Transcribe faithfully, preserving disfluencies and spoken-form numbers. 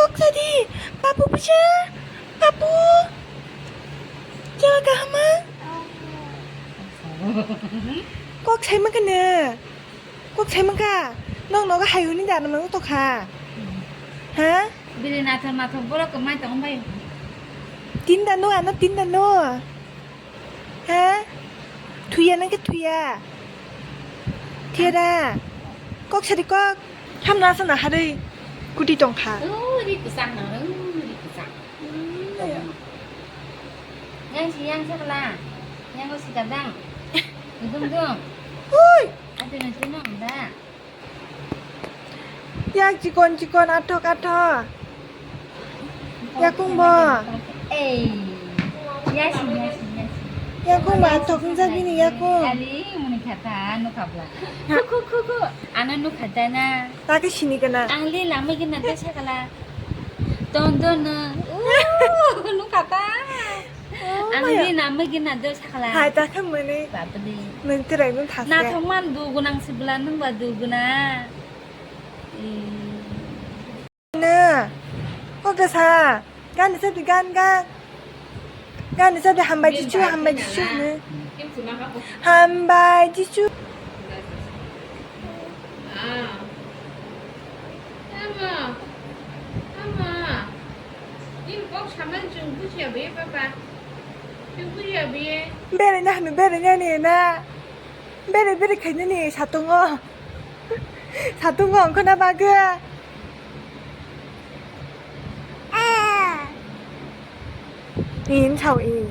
Kok sadi, papu puja, papu. Jaga kahama. Kok sai maka na. Kok sai maka. Nong nogo hai huni da nang tokha. Ha? Bini nathok nathok borok kwmai tong bai. Tinda no, ano tinda no. Ha? Thuya nang ke thuya. Thuya da. Kok sadi kok. Hamna sana hari. Kuti tong kha. Oh, ri kusang na, oh, ri kusang. Yang si yang sakla. Yang ko si kadang. Dum dum. Ui. Ate na sino da. Yak chikon chikon athok athok. Yakung bo. Ei. Yasi, yasi, yasi. Yakung bo athok wngjakbini yakung. Ali muni khata nukhabla. Khu, khu, khu, khu. Ano nukhata na. Take sini kana. Ang le lamai gina de sakala. Don don na. Uh, nukhata. Oh, ang maya. Ni namai gina do sakala. Hai, ta khe mani. Babli. Nang tirai nung thas. Na thong man du gunang sibla nung ba du guna. Na. Kok da sa. Gan sa di gan gan. Gan sa di hambai jisu, hambai jisu ne. Hambai jisu. Ah. Ama. Ama. Nini kok samani chwng bujiya bwi, papa? Chwng bujiya bwi? Bere na hanu, bere na ni na. Bere, bere khaina ni satungo. Satungo ongkho na bagwi. In sao in.